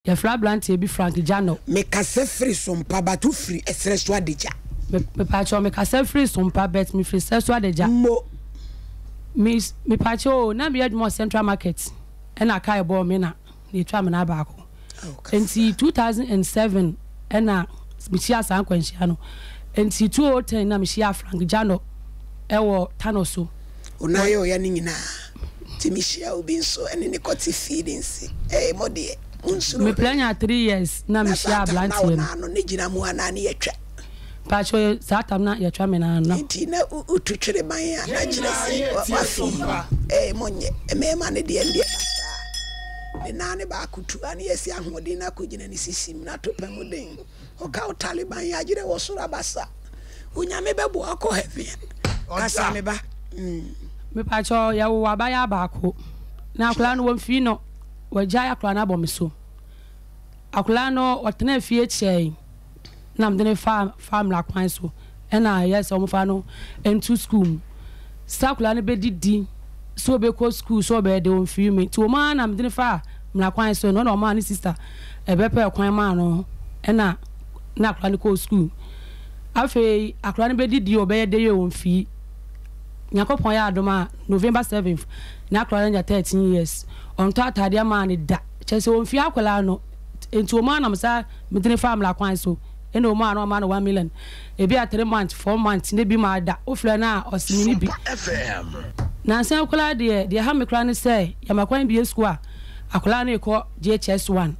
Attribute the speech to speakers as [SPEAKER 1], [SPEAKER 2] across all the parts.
[SPEAKER 1] Yɛfrɛ abranteɛ bi Frank Jano.
[SPEAKER 2] Me kasa firi Sompa but wo firi ɛserɛ so Adagya.
[SPEAKER 1] Me mepakyɛw me kasa firi Sompa but me firi serɛ so Adagya.
[SPEAKER 2] Mo.
[SPEAKER 1] Me mepakyɛw o na meyɛ adwuma wɔ Central Market ɛna car ɛbɔɔ me na na etwaa me nan baako. Nti 2007 ɛna me hyia saa nkwanhyia no. Nti 2010 na me hyia Frank Jano ɛwɔ Tano so.
[SPEAKER 2] Wo nan yɛ ɔya no nyinaa nti me hyia obi nso ɛne ne kɔte feelings ee mo deɛ mo nsuro
[SPEAKER 1] Me pla nya 3 years na me
[SPEAKER 2] Na
[SPEAKER 1] hyia
[SPEAKER 2] saa tam na wo
[SPEAKER 1] abranteɛ no.
[SPEAKER 2] nan no ne gyina mu anaa ne yɛtwa.
[SPEAKER 1] Mpakyɛw saa tam na yɛtwa me nan no.
[SPEAKER 2] Nti na wo tu twere ban a na kyerɛ sɛ wafi ee mo nyɛ mmarima no deɛ ndeɛ basaa ne nan no baako tu a ne yɛsi ahoɔden no akɔ gyina ne sisi mu na to pɛ mu den. Ɔka wo Taliban yi agyerɛ wɔ soro abasa. Onyame bɛboa akɔ heaven a. Kasa me ba. Mm.
[SPEAKER 1] Mepakyɛw yɛwoo abayaa baako na akwadaa no wɔmfii no wɔagyae akwadaa no abɔ me so akwadaa no ɔtenaa fie kyɛe na mede no faa faa mmara kwan so ɛna ɛyɛ sɛ wɔmfa no nto sukuu mu sɛ akwadaa no bɛdidi sɛ ɔbɛkɔ sukuu sɛ ɔbɛyɛ de ɔmfiri me nti wɔn ara na mede no faa mmara kwan so no na ɔmaa ne sista ɛbɛpɛɛ kwan maa no ɛna na akwadaa no kɔɔ sukuu. Afei akwadaa no bɛdidi ɔbɛyɛ dɛ yɛ ɔmfii. Nyankopɔn yɛ adom a November 7th na akwadaa no anya 13 years. Ɔntɔ ataadeɛ maa no da. Kyerɛ sɛ ɔmfii akwadaa no. Nti wɔn ara na mesa mede no faa mmara kwan so. Ɛna wɔn ara na wɔama no 1 million. Ebi a 3 months, 4 months na ebi ma da. Wofrɛ no a ɔse menni bi. Nansa koraa deɛ, deɛ ɛha me koraa ne sɛ yɛama kwan bue sukuu a akwadaa no rekɔ JHS 1.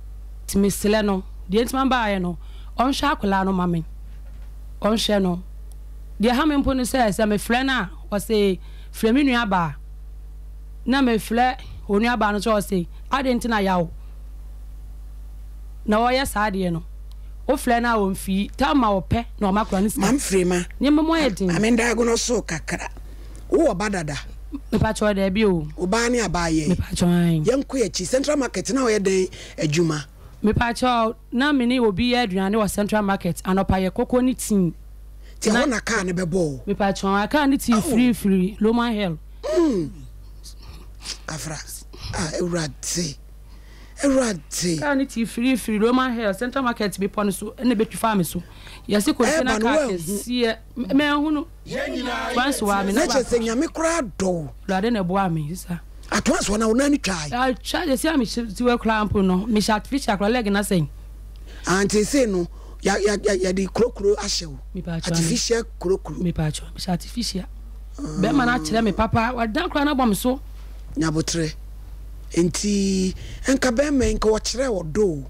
[SPEAKER 1] Nti mesrɛ no, deɛ nti mabaeɛ no, ɔnhwɛ akwadaa no ma me. Ɔnhwɛ no. Deɛ ɛha me mpo ne sɛ, sɛ mefrɛ no a, ɔse, frɛ me nuabaa. Na mefrɛ onuabaa no nso a, ɔse, adɛn nti na Yaw na ɔyɛ saa adeɛ no? Wofrɛ no a, ɔmfii. Tam ma ɔpɛ na ɔma akwadaa no sika.
[SPEAKER 2] Mamfrema,
[SPEAKER 1] Nneɛma mu ayɛ den.
[SPEAKER 2] Maame Ndagono so kakra. Wowɔ ba dada?
[SPEAKER 1] Mepakyɛw, daabi o.
[SPEAKER 2] Wo ba ne abaayɛ?
[SPEAKER 1] Mepakyɛw, ae.
[SPEAKER 2] Yɛnkɔ yɛn akyi. Central Market, na ɔyɛ dɛn adwuma?
[SPEAKER 1] Mepakyɛw, na me ne obi yɛ aduane wɔ Central Market, anɔpa yɛ koko ne tea.
[SPEAKER 2] Nti ɛhɔ na kaa no bɛbɔɔ wo?
[SPEAKER 1] Mepakyɛw, kaa no tii firi firi Loman Hill.
[SPEAKER 2] Mm. Kafra, ah, Awurade, Awurade.
[SPEAKER 1] Kaa no tii firi firi Loman Hill, Central Market bepɔ no so, ɛna ebetwi faa me so. Yɛse container
[SPEAKER 2] Ɛɛba no
[SPEAKER 1] car
[SPEAKER 2] woanhu.
[SPEAKER 1] kɛseɛ, manhunu. Once waa me
[SPEAKER 2] Na
[SPEAKER 1] na
[SPEAKER 2] kyerɛ sɛ Nyame koraa dɔ wo.
[SPEAKER 1] Awurade na ɛboaa me sisa.
[SPEAKER 2] Ato asoɔ na wo nan no twae.
[SPEAKER 1] Atwa sɛsi a mehyɛ tiwɛ koraa mpo no mehyɛ artificial koraa leg no asɛe.
[SPEAKER 2] Ah nti sei no ya ya ya yɛde kurokuro ahyɛ wo. Artificial kurokuro.
[SPEAKER 1] Mepatwa mehyɛ artificial. Bɛrima no akyerɛ me papa wadan koraa no abɔ me so.
[SPEAKER 2] Nyabotrɛ nti nka bɛrima yi nka ɔkyerɛ ɔdɔ o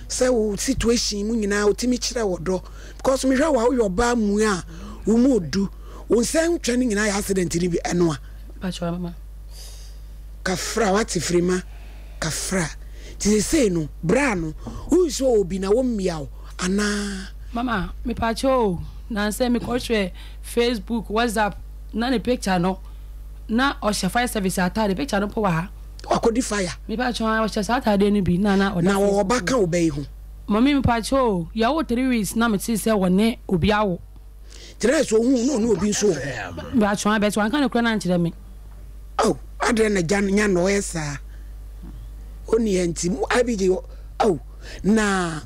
[SPEAKER 2] sɛ wo situation mu nyinaa ɔtumi kyerɛ ɔdɔ because mehwɛ wo a woyɛ ɔbaa mua a wo mu odu wo nsa ntwa no nyinaa yɛ accident no bi ɛno a.
[SPEAKER 1] Mpakyɛw mama.
[SPEAKER 2] Kafra wate firima kafra nti sesei no bra no wohu sɛ ɔwɔ bi na wɔmmia wo anaa.
[SPEAKER 1] Mama mepakyɛw o nansɛ mekɔ hwɛ Facebook WhatsApp na ne picture no na ɔhyɛ fire service ataade picture no mpo wɔ ha.
[SPEAKER 2] Wakɔdi fire.
[SPEAKER 1] Mepakyɛw ɔhyɛ saa ataadeɛ no bi na na ɔda
[SPEAKER 2] Na wɔwɔ
[SPEAKER 1] Facebook.
[SPEAKER 2] ba ka wo ba yi ho.
[SPEAKER 1] Mummy mepakyɛw o yɛwoo 3 weeks na metee sɛ wɔne obi awo.
[SPEAKER 2] Kyerɛ sɛ ohuu na ɔne obi nso wɔ hɔ.
[SPEAKER 1] Mepakyɛw but wanka nokorɛ no ankyerɛ me.
[SPEAKER 2] Oh adɛn na gya nya na ɔyɛ saa ɔnni ha nti IBJ oh na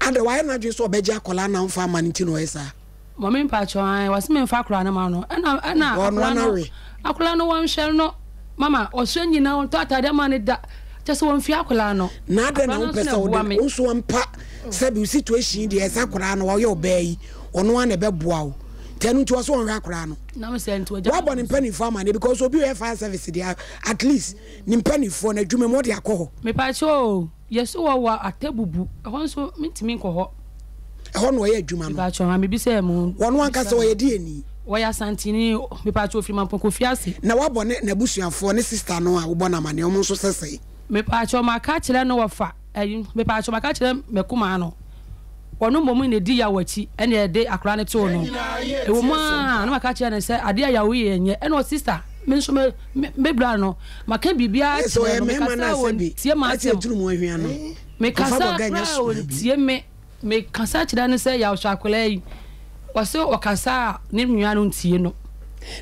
[SPEAKER 2] adɛ wayɛ n'adwene sɛ ɔbɛgye akwadaa na ɔmfa ama no nti na ɔyɛ saa.
[SPEAKER 1] Mummy mpakyɛw ae wɔse memfa akwadaa no ma no ɛna ɛna akwadaa no akwadaa no wɔnhwɛ no mama ɔsua nyina ɔntɔ ataade ama no da kyɛ sɛ wɔmfie akwadaa no.
[SPEAKER 2] Na adɛn na wompɛ sɛ wode wo nso ampa sɛbi wo situation deɛ ɛsɛ akwadaa no ɔyɛ ɔbaa yi ɔno ara na ɛbɛboa wo nti ɛno nti ɔsɛ ɔnhwɛ akwadaa no wabɔ ne mpanimfoɔ amaneɛ because obi ɔyɛ fire service deɛ at least ne mpanimfoɔ no adwuma mu ɔde akɔ hɔ.
[SPEAKER 1] Mepakyɛ o yɛsi wɔ wɔ atɛbubu ɛhɔ nso mentumi nkɔ hɔ.
[SPEAKER 2] Ɛhɔ na ɔyɛ adwuma no.
[SPEAKER 1] Mepakyɛ ha mebisa mu.
[SPEAKER 2] Wɔn ankasa ɔyɛ deɛ ni.
[SPEAKER 1] Wɔyɛ asantini mepakyɛ ofiri Mampɔn Kofi ase.
[SPEAKER 2] Na wabɔ ne n'abusuafoɔ ne sister no a wobɔ no amaneɛ wɔn nso sɛ sɛn.
[SPEAKER 1] Mepakyɛ maka kyerɛ no wɔfa ɛyi mepakyɛ maka kyerɛ mɛkumaa no. Ɔno mmom na edi Yaw akyi ɛna ɛde akwadaa no too no. Ɛwɔ mu ara na maka kyerɛ no sɛ adeɛ a Yaw yɛ nyɛ ɛna ɔse sister me nso me me bra no maka biribiara kyerɛ no mekasa a ɔntie m'asɛm. Mekasa koraa a ɔntie me. Mekasa kyerɛ no sɛ Yaw hwɛ akwadaa yi ɔse ɔkasa a ne nua no ntie no.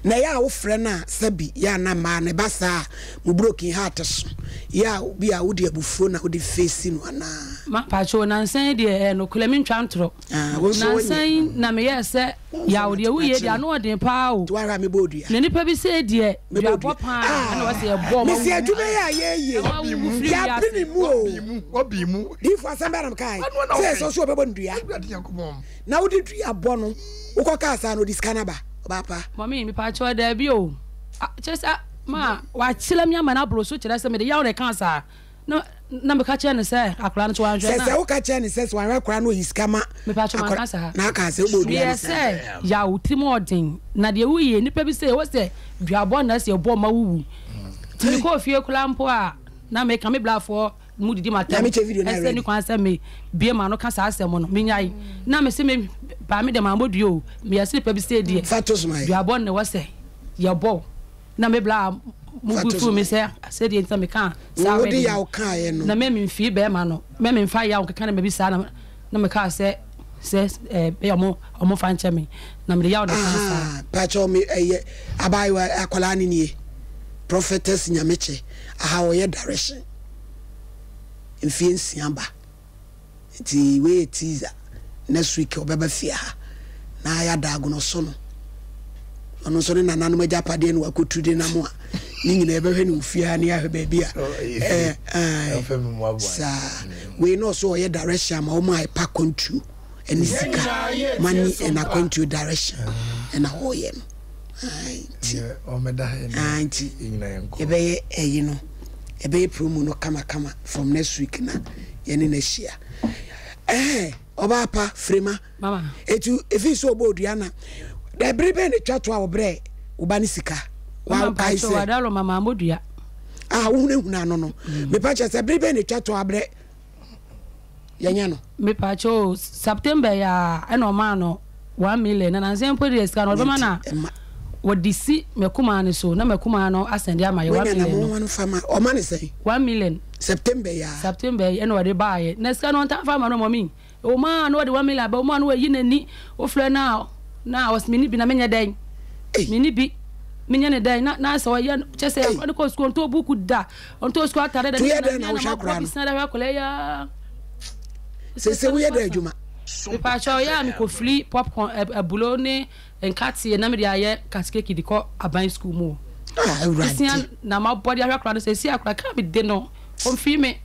[SPEAKER 2] Na ɛyɛ a wofrɛ no a sɛbi yɛ a na mmaa no ɛba saa a mo broken heart so yɛ a bi a wode abufuo na wode face no anaa?
[SPEAKER 1] Ma mpakyɛw nansa yi deɛ ɛyɛ nokorɛ mentwa ntorɔ.
[SPEAKER 2] Ah, wo nso
[SPEAKER 1] Nansa
[SPEAKER 2] wonyɛ.
[SPEAKER 1] yi na meyɛɛ sɛ yaw deɛ woyɛ deɛ ano ɔden paa o.
[SPEAKER 2] Nti woahwɛ a mebɔ odua.
[SPEAKER 1] Na nipa bi sei deɛ
[SPEAKER 2] Mebɔ
[SPEAKER 1] duabɔ
[SPEAKER 2] dua.
[SPEAKER 1] paa ɛna
[SPEAKER 2] Ah,
[SPEAKER 1] wɔsɛ yɛbɔ ɔma
[SPEAKER 2] mese
[SPEAKER 1] wuwu
[SPEAKER 2] adwuma yi a yɛyɛ
[SPEAKER 1] ɛma
[SPEAKER 2] yi,
[SPEAKER 1] wuwu firi
[SPEAKER 2] yɛape
[SPEAKER 1] wiase.
[SPEAKER 2] ne mu o. Diifo asɛm bɛn na mekae? Sɛ ɛsɛ sɛ wɔbɛbɔ no dua. Na wode dua bɔ no, wokɔkaa saa no, ɔde sika no aba. Ɔbaa pa.
[SPEAKER 1] Mummy, mepakyɛw daabi o. Ah, kyerɛ sɛ ma wakyerɛ me ama no aboro so kyerɛ sɛ mede yaw na ɛkaa saa. Na na meka kyerɛ no sɛ akwadaa no sɛ wanhwɛ
[SPEAKER 2] Sɛ
[SPEAKER 1] na.
[SPEAKER 2] sɛ woka kyerɛ no sɛ sɛ wanhwɛ akwadaa no oyi sika ma
[SPEAKER 1] Mepakyɛw
[SPEAKER 2] akwadaa
[SPEAKER 1] manka saa.
[SPEAKER 2] na aka sɛ wobɔ dua
[SPEAKER 1] Meyɛ
[SPEAKER 2] no saa.
[SPEAKER 1] sɛ yaw tirim ɔden na deɛ woyɛ nipa bi sɛ ɛwɔ sɛ duabɔ na ɛsɛ ɛbɔ ma wowu. Nti mekɔɔ fie koraa mpo a na meka me brafoɔ mu didi m'atɛm
[SPEAKER 2] Nyame kyɛ video no
[SPEAKER 1] ɛsɛ
[SPEAKER 2] ready.
[SPEAKER 1] ne kwan sɛ me bie m'ano ka saa asɛm no menyae na mese me baa me deɛ mammɔ dua o meyɛ sɛ nipa bi sɛ deɛ
[SPEAKER 2] Fa to so ma yɛ.
[SPEAKER 1] duabɔ ne wɔ sɛ yɛbɔ na me bla mo
[SPEAKER 2] Fa
[SPEAKER 1] bu
[SPEAKER 2] to
[SPEAKER 1] fuu
[SPEAKER 2] so
[SPEAKER 1] me
[SPEAKER 2] ma
[SPEAKER 1] sɛ sɛdeɛ nti na meka saa
[SPEAKER 2] Wo de
[SPEAKER 1] wɛde
[SPEAKER 2] yaw
[SPEAKER 1] no
[SPEAKER 2] kaeɛ no.
[SPEAKER 1] na mɛ memfii bɛrima no mɛ memfa yaw nkeka ne ma bi saa na na mekaa sɛ sɛ ɛɛ bɛyɛ ɔmo ɔmo fa nkyɛ me na mede yaw na ɛkaa saa.
[SPEAKER 2] Ahaa pakyɛw me ɛyɛ abaayewa akwadaa no nie prophetess Nyamekyɛ aha ɔyɛ direction mfie nsia ba nti wei yɛ teaser next week ɔbɛba fie ha na yɛada agono so no ɔno nso ne nananom agyapadeɛ no wakɔtu de nam a ne nyinaa yɛbɛhwɛ ne wɔ fie ha ne yɛahwɛ baabi a ɛɛ saa wei na ɔso ɔyɛ direction ama wɔn a ɛpa kwantuo ɛne sika money and akwantuo direction ɛna ɔyɛ no nti nti yɛbɛyɛ ɛyi no yɛbɛyɛ promo no kamakama from next week na yɛne no ahyia ɛɛ ɔbaa pa firima etu efi so ɔbɔ odua na ɛbere bɛn na etwa to a ɔbrɛ ɔba ne sika wakae sɛ a wohunahuna ano no mepa kyɛ sɛ bere bɛn na etwa to abrɛ yɛnyɛ no.
[SPEAKER 1] Mepaakyɛw o, September yi a ɛna ɔmaa no 1 million na nansa mpo deɛ sika no ɔde bɛma na wɔde si m'akumaa no so na m'akumaa no asɛnde ama yɛ 1 million no.
[SPEAKER 2] no fa ma ɔma ne sɛn?
[SPEAKER 1] 1 million.
[SPEAKER 2] September yi a.
[SPEAKER 1] September yi ɛna ɔde baayɛ na sika no ɔntaa fa ma no mɔmi ɔmaa no ɔde 1 million aba ɔmaa no wayi n'ani wofrɛ no a na ɔsɛ menni bi na menyɛ dɛn menni bi menyɛ ne dɛn na na sɛ ɔyɛ kyɛ sɛ ɔde kɔ sukuu ɔntɔ buku da Ɔntɔ sukuu atade da
[SPEAKER 2] To
[SPEAKER 1] ne
[SPEAKER 2] yɛ
[SPEAKER 1] nyinaa
[SPEAKER 2] dɛn na
[SPEAKER 1] na
[SPEAKER 2] wohwɛ
[SPEAKER 1] mabɔ
[SPEAKER 2] akora no?
[SPEAKER 1] bisena de ahwɛ akwadaa yi aa.
[SPEAKER 2] Sese woyɛ dɛn adwuma?
[SPEAKER 1] Mepaakyɛw ɔyɛ a mekɔfiri popcorn abulo ne nkateɛ na mede ayɛ katekeki de kɔ aban sukuu mu o.
[SPEAKER 2] Ah, Awurade.
[SPEAKER 1] Esia na mabɔ de ahwɛ akwadaa no sɛ esi akwadaa kaa mede no ɔmfiri me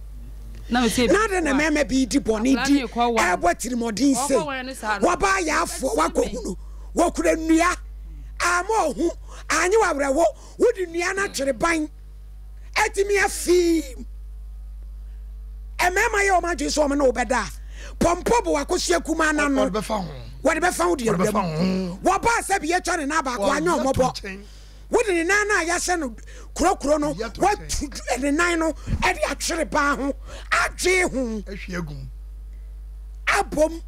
[SPEAKER 1] na mese
[SPEAKER 2] Na adɛn na mmarima bi di bɔne
[SPEAKER 1] akwadaa
[SPEAKER 2] di
[SPEAKER 1] no rekɔ wan
[SPEAKER 2] ɛrebɔ tirimɔden sei?
[SPEAKER 1] ɔkɔ wan no saa no
[SPEAKER 2] Wɔba ayaafoɔ
[SPEAKER 1] ɔbɛsi me.
[SPEAKER 2] wakɔhunu wɔkura nnua ama ɔhu anye wawerɛho wode nnua no atwere ban atumi afi mmarima yɛ wɔn adwene sɛ wɔn ne wo bɛda a pɔmpɔ bɔ wakosua kumaa n'ano wɔde bɛfa ho deɛ wura mu wɔbaa sɛ bi atwa ne nan baako anyɛ ɔmɔbɔ wode ne nan no a yɛahyɛ no kurokuro no watu ne nan no de atwere ban ho adwee ho abom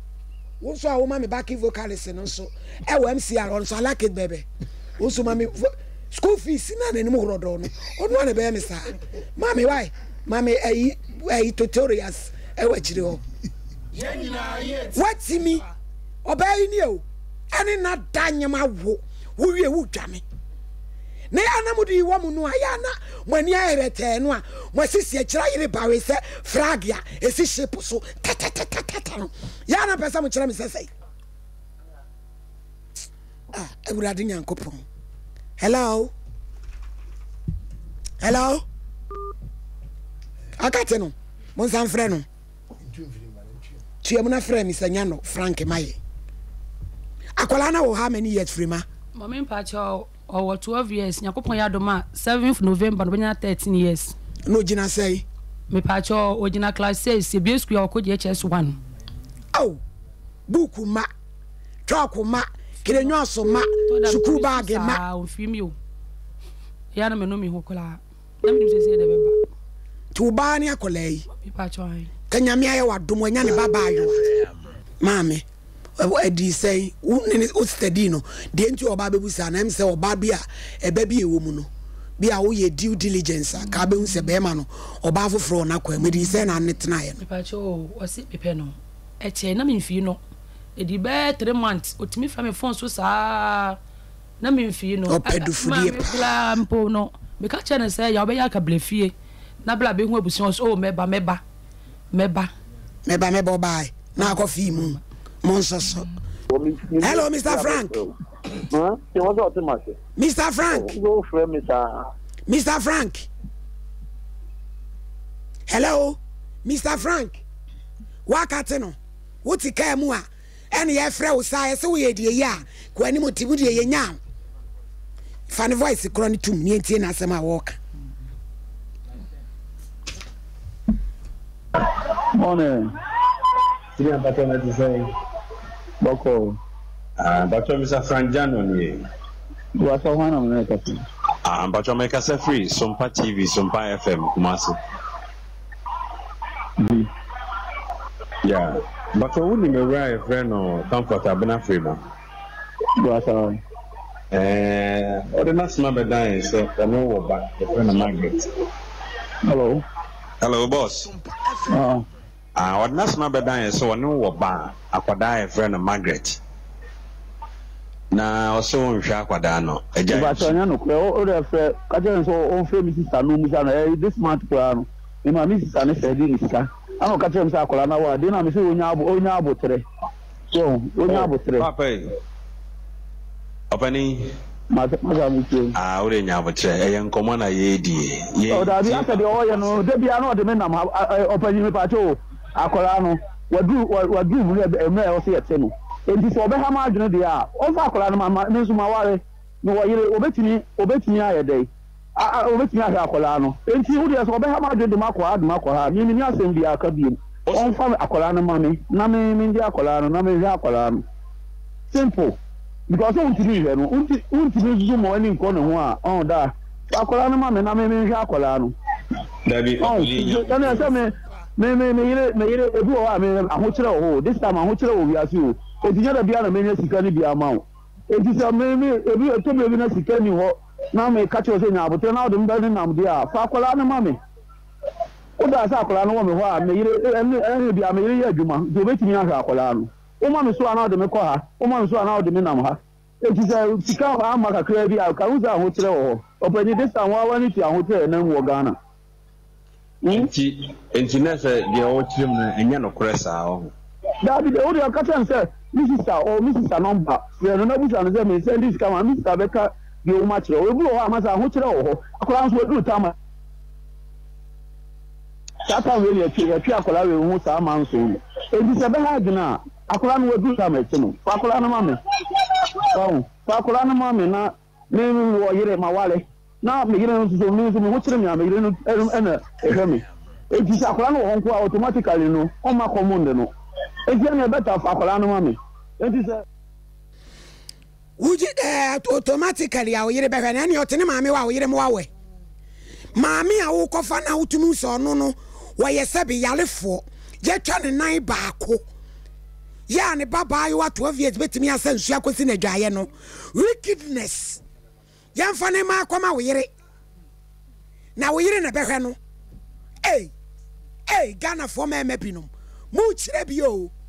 [SPEAKER 2] wo nso a woma me backing vocalist no nso ɛwɔ MCR ɔno nso I like it baby wo nso ma me school fees na n'anim horɔdɔɔ no ɔno a na ɛbɛyɛ me saa maame wae maame ayi ayi tutorials ɛwɔ akyire hɔ watimi ɔbaa yi ni o ɛne na da nyɛma wo wowie wo dwane na yɛ ana mo de yi wɔ mo no a yɛ ana mo ani ayɛ tɛɛ no a mo asisi akyire ayere bawe sɛ frag a esi ship so tatatatata no yɛ ana pɛ sɛ mo kyerɛ me sɛ sɛi Ah, Awurade Nyankopɔn. Hello? Hello? Akate no, mo nsa mfrɛ no. Tua mu na frɛ Mr. Nyano Frank Maye. Akwadaa na wɔ how many years firi ma?
[SPEAKER 1] Mami mpakyɛ ɔwɔ 12 years. Nyankopɔn yɛ adom a 7th November no bɛnya 13 years.
[SPEAKER 2] Na ogyina sɛn?
[SPEAKER 1] Mepakyɛ ogyina class 6 ebie school a ɔkɔ JHS 1.
[SPEAKER 2] Oh, buku ma. Chalk ma, kerenyɔɔso ma, sukuu baage ma.
[SPEAKER 1] Ɔmfiri mi o. Ɛyɛ na menu me ho koraa. Na menim sɛ sɛ na ɛbɛba.
[SPEAKER 2] Nti wo baa ne akwadaa yi. Ka Nyame ayɛ w'adom wanya ne ba baayewa. Maame, ɛdii sɛn? Wo ne ne wo study no. Deɛ nti ɔbaa bɛbu saa na ɛm sɛ ɔbaa bi a ɛbɛ bi ɛwɔ mu no. Bi a woyɛ due diligence a ka bɛhu sɛ bɛrima no ɔbaa foforɔ wɔ n'akwan mu. Ɛdii sɛn na ne tenaeɛ no?
[SPEAKER 1] Mepakyɛ o, ɔse mepɛ no. Ɛkyɛe na memfii no. Ɛdii bɛyɛ 3 months, ɔtumi frɛ me phone so saa. Na memfii no.
[SPEAKER 2] Ɔpɛ dufudie
[SPEAKER 1] Maame
[SPEAKER 2] paa.
[SPEAKER 1] koraa mpo no, meka kyerɛɛ no sɛ, Yaw bɛyɛ aka bra fie na bra bɛhu abusua. Ɔse, Oh, mɛba, mɛba, mɛba.
[SPEAKER 2] Mɛba, mɛba, ɔbae na akɔ fii mu. Monsɔ so. Hello, Mister Frank. Mister Frank. Mister Frank. Hello, Mister Frank. Wakate no. Wote kaa mu a, ɛne yɛfrɛ wo saa yɛsɛ woyɛ deɛ yi a, kɔ anim te mu deɛ yɛnya wo. Fa ne voice korɔ no tum ne yɛntie n'asɛm a wɔreka.
[SPEAKER 3] Morning.
[SPEAKER 4] Sini mpatsɔ na ti sɛn?
[SPEAKER 3] Bɔkɔ.
[SPEAKER 4] Ah, mpatsɔ Mr. Frank Jano nie.
[SPEAKER 3] Mpatsɔ hwan na mene kasa?
[SPEAKER 4] Ah, mpatsɔ mekasa firi Sompa TV, Sompa FM, Kumasi.
[SPEAKER 3] Bi.
[SPEAKER 4] Yeah. Mpatsɔ wonim awura a yɛfrɛ no Comfort Abena Frema?
[SPEAKER 3] Mpatsɔ.
[SPEAKER 4] Ɛɛ, ɔde n'asɛm abɛdan yɛn sɛ ɔno wɔ ba, yɛfrɛ no Margaret.
[SPEAKER 3] Hello.
[SPEAKER 4] Hello, boss.
[SPEAKER 3] Ah.
[SPEAKER 4] Ah, ɔde n'asɛm abɛdan yɛn sɛ ɔne wo wɔ ba a, akwadaa a yɛfrɛ no Margaret. Na ɔsɛ ɔnhwɛ akwadaa no. Agya yɛ
[SPEAKER 3] Mpakyɛ ɔnyɛ nokorɛ wo wode frɛ ka kyerɛ no sɛ ɔmfrɛ me sister no ɔmmisa no ɛɛ this month koraa no me ma me sister no sɛde ne sika ɛna ɔka kyerɛ me sɛ akwadaa no awo ade na me sɛ ɔnya abo ɔnya aboterɛ so ɔnya
[SPEAKER 4] Oh,
[SPEAKER 3] aboterɛ.
[SPEAKER 4] papa yi, ɔpanin.
[SPEAKER 3] Masa masa me tie.
[SPEAKER 4] Ah, wode nya aboterɛ. Ɛyɛ nkɔmmɔ na yɛredi.
[SPEAKER 3] Oh daabi
[SPEAKER 4] Yɛntie
[SPEAKER 3] asɛ deɛ
[SPEAKER 4] papa
[SPEAKER 3] ɔyɛ no
[SPEAKER 4] asɛm.
[SPEAKER 3] da biara na ɔde me nam ha ɔpanyin mepaakyɛ o akwadaa no waduru waduru mmerɛ mmerɛ a ɛwɔ sɛ yɛte no enti sɛ ɔbɛha m'adwene deɛ a ɔmfa akwadaa no ma ma me nso maware mewɔ yere obetumi obetumi ayɛ dɛn a a obetumi ahwɛ akwadaa no enti wo deɛ sɛ ɔbɛha m'adwene de makɔ ha de makɔ ha me menni asɛm biara ka biom ɔmfa akwadaa no ma me na me mengye akwadaa no na menhwɛ akwadaa no simple because wontumi nhwɛ no wonti wontumi nso ma w'ani nkɔ ne ho a ɔn daa fa akwadaa no ma me na me menhwɛ akwadaa no
[SPEAKER 4] Dabi,
[SPEAKER 3] ɔn
[SPEAKER 4] ɔpanin nya
[SPEAKER 3] ɛnna
[SPEAKER 4] aboterɛ.
[SPEAKER 3] ɛsɛ me me me me yere me yere ebi wɔ hɔ a me ahokyerɛ wɔ hɔ o this time ahokyerɛ wɔ wiase o eti nyɛ da biara na menya sika no bi ama wo eti sɛ me me ebi ɛtɔ baabi na sika ni hɔ na me ka kyerɛ sɛ nya aboterɛ na wode me bɛ ne nam deɛ a fa akwadaa no ma me wodaa sɛ akwadaa no wɔ me hɔ a me yere ɛne ɛne bi a me yere yɛ adwuma nti obetumi ahwɛ akwadaa no. Woma me so a na wode me kɔ ha, woma me so a na wode me nam ha. Enti sɛ sika amma kakraa bi a, ka hu sɛ ahokyerɛ wɔ hɔ. Ɔpanyin, this time woa w'ani tua ahokyerɛ a ɛnam mu wɔ Ghana. Hmm?
[SPEAKER 4] Enti, enti na sɛ deɛ ɔrekyerɛ mu no ɛnyɛ nokorɛ saa, ɔho?
[SPEAKER 3] Daabi deɛ, wo deɛ ka kyerɛ no sɛ me sister, ɔwɔ me sister number, frɛ no na bisa no sɛ me sɛnde sika ma no, me sister bɛka deɛ ɛwɔ mu akyerɛ wo. Ebi wɔ hɔ a, masa ahokyerɛ wɔ hɔ. Akwadaa nso waduru tam a. Saa time wei na yɛtwe yɛtwe akwadaa wei ho saa manso no. Enti sɛ ɛbɛha adwene a, akwadaa no waduru time ɛte no. Fa akwadaa no ma me. Wahu? Fa akwadaa no ma me na me me wɔ yere maware. Na me yere no nso so me nso me ho kyere me a me yere no ɛna ɛhwɛ me. Enti sɛ akwadaa no wɔ hɔ nko a automatically no ɔmma kɔm nde no. Enti ɛna ɛbɛta fa akwadaa no ma me. Enti sɛ.
[SPEAKER 2] Wogye eh, automatically a wo yere bɛhwɛ no ɛne ɔte ne maame hɔ a wo yere mmoa wɛ. Maame a wokɔfa no a wotumi hu sɛ ɔno no wɔyɛ sɛbe yarefoɔ yɛtwa ne nan baako yɛ a ne ba baayewa 12 years bɛtumi asa nsuo akɔsi n'adwaeɛ no wickedness yɛmfa ne ma akɔma wo yere na wo yere na ɛbɛhwɛ no ei ei Ghanafoɔ mmarima binom mokyerɛ bi o.